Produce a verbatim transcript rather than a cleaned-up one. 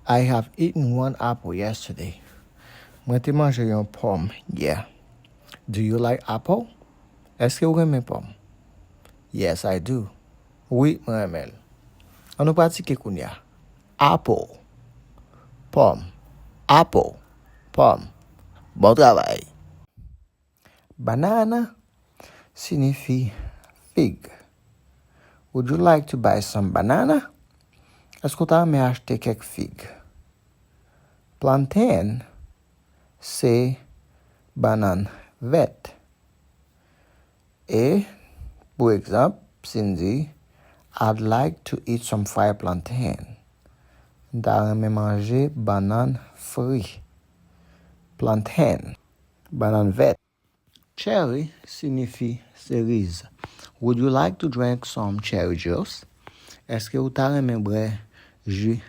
I have eaten one apple yesterday. Mwen te manje yon pòm yè. Do you like apple? Èske w renmen pòm? Yes, I do. Wi, mwen renmen l. An nou pratike kounye a. Apple. Pòm. Apple. Pòm. Bon travay. Banana siyifi fig. Would you like to buy some banana? Èske w ta renmen achte kèk fig? Plantain se bannann vèt. E, pou egzanp, si n di, I'd like to eat some fried plantain. M ta renmen manje bannann fri. Plantain, bannann vèt. Cherry siyifi seriz. Would you like to drink some cherry juice? Èske w ta renmen bwè ji